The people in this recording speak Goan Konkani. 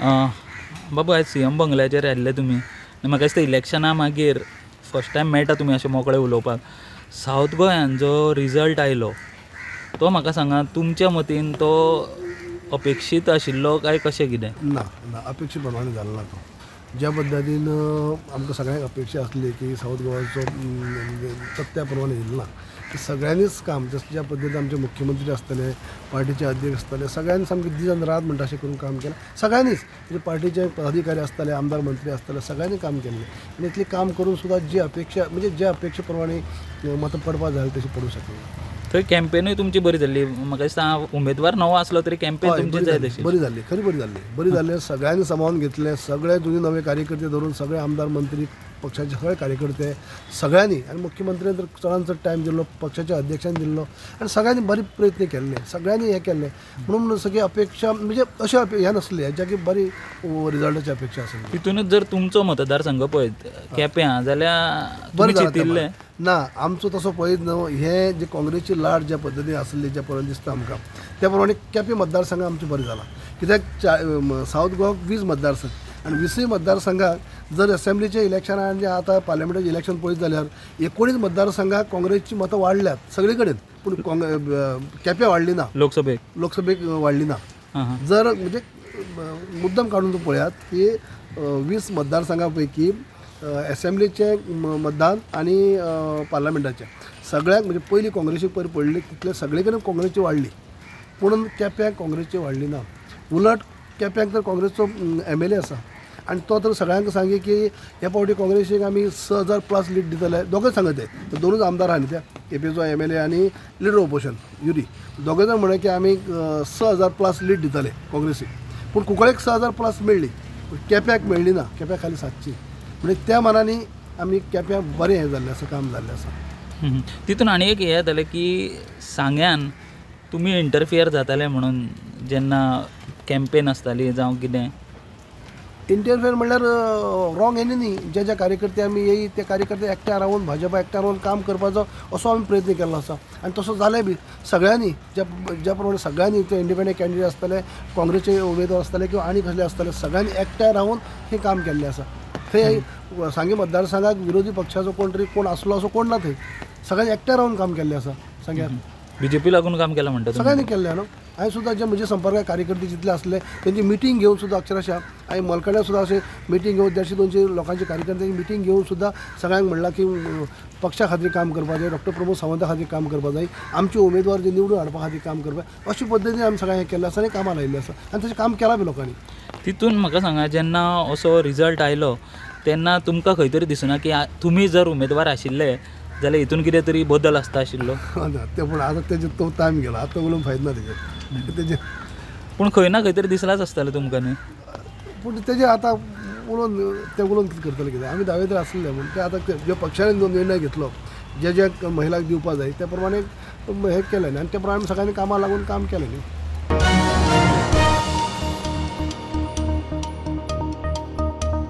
बाबू, आयज सीएम बंगल्याचेर आयिल्ले तुमी आनी म्हाका दिसता इलेक्शना मागीर फर्स्ट टायम मेळटा तुमी अशें मोकळे उलोवपाक. सावथ गोंयान जो रिजल्ट आयलो तो म्हाका सांगा, तुमच्या मतीन तो अपेक्षीत आशिल्लो काय कशें कितें? ना ना, अपेक्षे प्रमाणे जालो ना तो. ज्या पद्दतीन आमकां सगळ्यांक अपेक्षा आसली की सावथ गोवाचो त्या प्रमाणे येयलो ना. सगळ्यांनीच काम जशें ज्या पद्दतीन आमचे मुख्यमंत्री आसतले, पार्टीचे अध्यक्ष आसतले, सगळ्यांनी सामकें दीस आनी रात म्हणटा अशें करून काम केलें. सगळ्यांनीच म्हणजे पार्टीचे पदाधिकारी आसतले, आमदार मंत्री आसतले, सगळ्यांनी काम केल्लें. आनी इतलें काम करून सुद्दां जी अपेक्षा म्हणजे ज्या अपेक्षे प्रमाणे मतां पडपा जाय तशें पडूंक शकना. थंय कॅम्पेनूय तुमची बरी जाल्ली म्हाका दिसता. उमेदवार नवो आसलो तरी कॅम्पेन तुमची जाय तशी बरी जाल्ली, खरी बरी जाल्ली, बरी जाल्ली. सगळ्यांनी समावून घेतलें, सगळे जुने नवे कार्यकर्ते धरून सगळे आमदार मंत्री पक्षाचे सगळे कार्यकर्ते सगळ्यांनी, आनी मुख्यमंत्र्यान तर चडान चड टायम दिल्लो, पक्षाच्या अध्यक्षान दिल्लो आनी सगळ्यांनी बरे प्रयत्न केल्ले, सगळ्यांनी हें केल्लें. म्हणून सगळी अपेक्षा म्हणजे अशें हें नासलें हेच्या की बरी रिजल्टाची अपेक्षा आसली. तितूनच जर तुमचो मतदारसंघ पळयत केप्यां जाल्यार बरें चिंतिल्लें ना आमचो तसो पळयत न्हू. हे जे काँग्रेसची लाट ज्या पद्दतीन आसली ज्या प्रमाणे दिसता आमकां त्या प्रमाणे केपें मतदारसंघ आमचें बरें जालां. कित्याक सावथ गोवाक 20 मतदारसंघ आनी 20 मतदारसंघाक जर असेंब्लीचें इलेक्शन आनी आतां पार्लमेंटाचें इलेक्शन पळयत जाल्यार 19 मतदारसंघाक काँग्रेसची मतां वाडल्यात सगळे कडेन, पूण केप्यां वाडली ना, लोकसभेक वाडली ना. जर म्हणजे मुद्दम काडून तूं पळयात की 20 मतदारसंघा पैकी असेंब्लीचें मतदान आनी पार्लमेंटाचें सगळ्यांक म्हणजे पयलीं काँग्रेसीक पयर पडली तितले सगळे कडेन काँग्रेसची वाडली, पूण केप्यांक काँग्रेसची वाडली ना. उलट केप्यांक तर काँग्रेसचो MLA आसा आनी तो तर सगळ्यांक सांगी की ह्या फावटी काँग्रेसीक आमी 6000 प्लस लीड दितले. दोगूय सांगत ते दोनूच आमदार आहा न्ही त्या केपेंचो MLA आनी लिडर ऑपोजिशन युरी, दोगूय जाण म्हणलें की आमी 6000 प्लस लीड दितले काँग्रेसीक, पूण कुंकळेक 6000 प्लस मेळ्ळी, केप्याक मेळ्ळी ना, केप्याक खाली 700. म्हणजे त्या मानांनी आमी केप्यां बरें हें जाल्लें आसा, काम जाल्लें आसा. तितून आनी एक हें जातालें की सांग्यान तुमी इंटरफियर जाताले म्हणून जेन्ना कॅम्पेन आसताली जावं कितें? इंटरफियर म्हणल्यार रॉंग हें न्ही, जे जे कार्यकर्ते आमी येयी ते कार्यकर्ते एकठांय रावन भाजपा एकठांय रावन काम करपाचो असो आमी प्रयत्न केल्लो आसा आनी तसो जालें बी. सगळ्यांनी ज्या ज्या प्रमाणे सगळ्यांनी ते इंडिपेंडंट कॅन्डिडेट आसतले, काँग्रेसचे उमेदवार आसतले किंवा आनी कसले आसतले, सगळ्यांनी एकठांय रावन हें काम केल्लें आसा. थंय सांगे मतदारसंघाक विरोधी पक्षाचो कोण तरी कोण आसलो असो कोण ना, थंय सगळ्यांनी एकठांय रावन काम केल्लें आसा. सांग्यार बीजेपी लागून काम केलां म्हणटा सगळ्यांनी केल्लें न्हू. हांवें सुद्दां जे म्हजे संपर्कात कार्यकर्ते जितले आसले तेंची मिटींग घेवन सुद्दां अक्षरशः हांवें मलकड्या सुद्दां अशें मिटींग घेवन 150-200 लोकांची कार्यकर्त्यांची मिटींग घेवन सुद्दां सगळ्यांक म्हणलां की पक्षा खातीर काम करपाक जाय, डॉक्टर प्रमोद सावंता खातीर काम करपाक जाय, आमचे उमेदवार जे निवडून हाडपा खातीर काम करपाक, अशे पद्दतीन आमी सगळ्यांक हें केल्लें आसा आनी कामां लायिल्लें आसा आनी तशें काम केलां बी लोकांनी. तितून म्हाका सांगा, जेन्ना असो रिजल्ट आयलो तेन्ना तुमकां खंय तरी दिसना की तुमी जर उमेदवार आशिल्ले जाल्यार हितून कितें तरी बदल आसता आशिल्लो? ना ते पूण आतां तेजे तो टायम गेलो, आतां उलोवन फायदो ना तेजेर तेजे. पूण खंय ना खंय तरी दिसलाच आसतालें तुमकां न्ही? पूण तेजेर आतां उलोवन ते उलोवन कितें करतले, कितें आमी दावे तर आसले म्हूण ते आतां जे पक्षान जो निर्णय घेतलो जे जे महिलांक दिवपा जाय त्या प्रमाणे हें केलें न्ही आनी त्या प्रमाणे सगळ्यांनी कामां लागून काम केलें न्ही.